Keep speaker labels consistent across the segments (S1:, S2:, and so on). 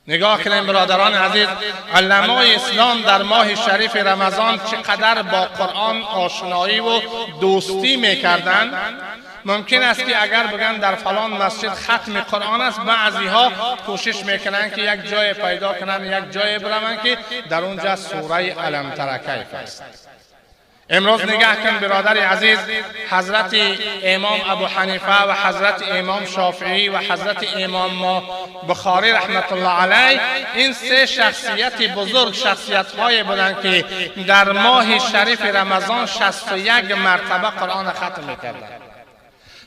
S1: نگاه کنیم برادران عزیز، علمای اسلام در ماه شریف رمضان چقدر با قرآن آشنایی و دوستی میکردند. ممکن است که اگر بگن در فلان مسجد ختم قرآن است، بعضی ها کوشش میکنن که یک جای پیدا کنن، یک جای بروند که در اونجا سوره الم تر کیف است. امروز نگاه کن برادر عزیز، حضرت امام ابو حنیفه و حضرت امام شافعی و حضرت امام بخاری رحمت الله علیه، این سه شخصیت بزرگ، شخصیت های بودند که در ماه شریف رمضان 61 مرتبه قرآن ختم میکردند.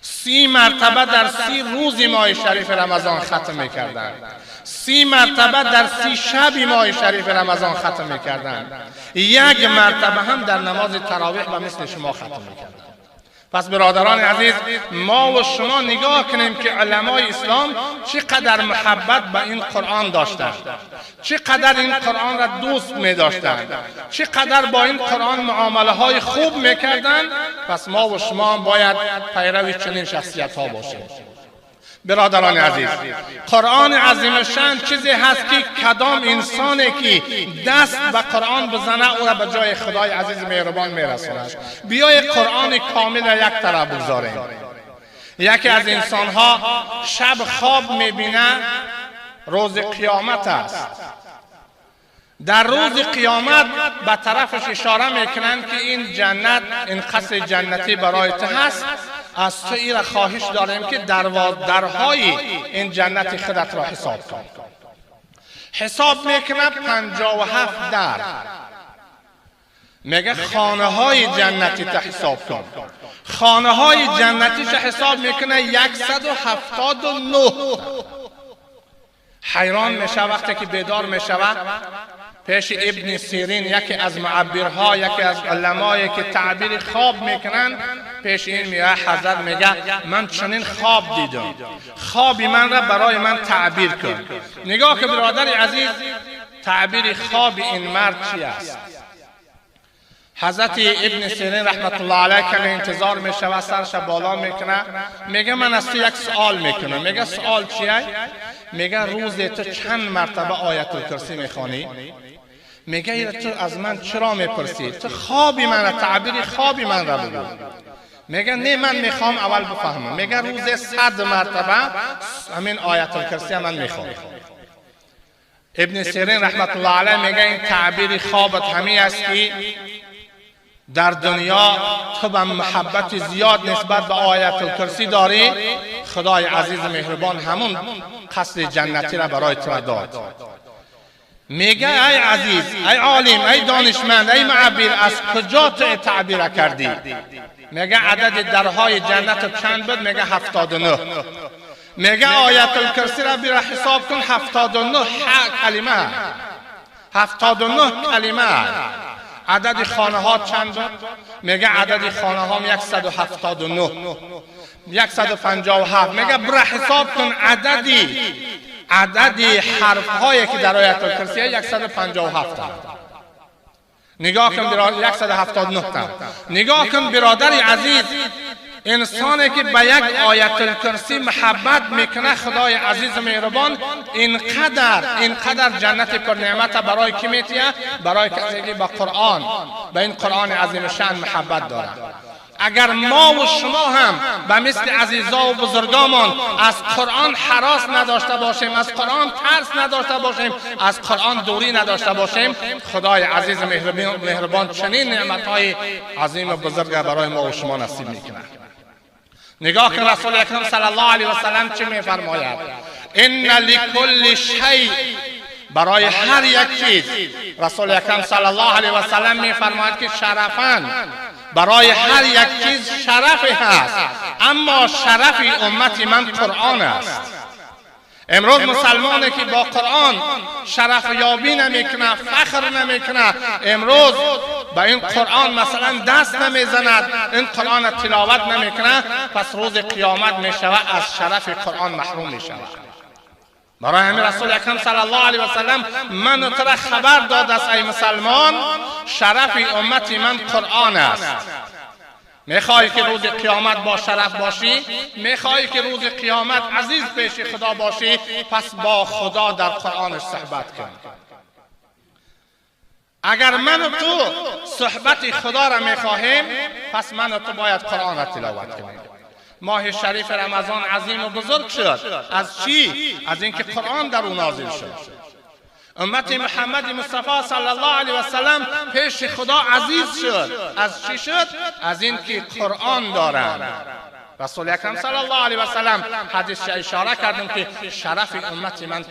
S1: 30 مرتبه در 30 روز ماه شریف رمضان ختم میکردند. 30 مرتبه در 30 شب ماه شریف رمضان ختم میکردند. یک مرتبه هم در نماز تراویح به مثل شما ختم میکردند. پس برادران عزیز، ما و شما نگاه کنیم که علمای اسلام چقدر محبت به این قرآن داشتند، چقدر این قرآن را دوست می داشتند، چقدر با این قرآن معامله های خوب میکردند. پس ما و شما باید پیرو چنین شخصیت ها باشیم. برادران عزیز، قرآن عظیم شان چیزی هست که کدام انسانی که دست به قرآن بزنه، او را به جای خدای عزیز مهربان میرساند. بیای قرآن کامل را یک طرف بگذاریم. یکی از انسان ها شب خواب میبینه، روز قیامت است. در روز قیامت به طرفش اشاره میکنند که این جنت، این قصر جنتی برای تو هست. از تو ای را خواهش داریم که درهای این جنت خودت را حساب کن. حساب میکنه، 57 در. میگه خانه های جنتی تا حساب کن. خانه های جنتیش حساب میکنه، 179. حیران میشه. وقتی که بیدار میشوه، پیش ابن سیرین، یکی از معبرها، یکی از علمایی که تعبیر خواب میکنن، پیش این میاد. حضرت، میگه من چنین خواب دیدم، خوابی من را برای من تعبیر کن. نگاه که برادر عزیز، تعبیر خواب این مرد چی است؟ حضرت ابن سیرین رحمت الله علیه کمی انتظار میشوه، سرش بالا میکنه، میگه من از تو یک سوال میکنم. میگه سوال چیه؟ میگه روز تو چند مرتبه آیت الکرسی میخوانی؟ میگه ایره تو از من چرا میپرسی؟ تو خوابی من، تعبیر خوابی من را بگو. میگه نه، من میخوام اول بفهمم. میگه روز 100 مرتبه همین آیت الکرسی من میخوام. ابن سیرین رحمت الله علیه میگه این تعبیر خوابت همی است که در دنیا تو به محبت زیاد نسبت به آیت الکرسی داری، خدای عزیز مهربان همون قصر جنتی را برای تو داد. میگه ای عزیز، ای عالم، ای دانشمند، ای معبیر، از کجا تو تعبیر کردی؟ میگه عدد درهای جنت چند بود؟ میگه 79. میگه آیت الکرسی را بیرا حساب کن، 79 کلمه، 79 کلمه. عدد خانه ها چند بود؟ میگه عدد خانه ها 179، 157. میگه برا حساب کن، عددی حرف هایی که در آیت الکرسی 157. نگاه کن برادر، 179 تا. نگاه کن برادر عزیز، انسانی که به یک آیت الکرسی محبت میکنه، خدای عزیز مهربان اینقدر جنت پر نعمت برای کی میتیه؟ برای کسی که به قرآن، به این قرآن عظیم شان محبت داره. اگر ما و شما هم به مثل عزیزا و بزرگامان از قرآن هراس نداشته باشیم، از قرآن ترس نداشته باشیم، از قرآن دوری نداشته باشیم، خدای عزیز مهربان چنین نعمتهای عظیم و بزرگ برای ما و شما نصیب میکنه. نگاه کن رسول اکرم صلی الله علیه و سلم چه میفرماید: ان لکل شیء، برای هر یک چیز. رسول اکرم صلی الله علیه و سلم میفرماید که شرفا، برای هر یک چیز شرف هست، اما شرف امت من قرآن است. امروز مسلمانی که با قرآن شرف یابی نمیکنه، فخر نمیکنه، امروز با این قرآن مثلا دست نمیزند، این قرآن تلاوت نمیکنه، پس روز قیامت میشود از شرف قرآن محروم میشود. برای همین رسول اکرم صلی الله علیه و سلم من تو را خبر داد است: ای مسلمان، شرف امت من قرآن است. Мехоҳӣ, ки рӯзи қиёмат бо шараф бошӣ, мехоҳӣ, ки рӯзи қиёмат азиз пеши Худо бошӣ, пас бо Худо дар Қуръонаш суҳбат кун. Агар ману ту суҳбати Худоро мехоҳем, пас ману ту бояд Қуръонро тиловат кунем. Моҳи шарифи Рамазон азиму бузург шуд аз чӣ? Аз инки Қуръон дар ӯ нозил шуд. Уммати Муҳаммади Мустафо саллаллоҳу алайҳи васаллам пеши Худо азиз шуд. Аз чӣ шуд? Аз инки Қуръон доранд. Расули Акрам саллаллоҳу алайҳи васаллам ҳадисша ишора кардем, ки шарафи уммати ман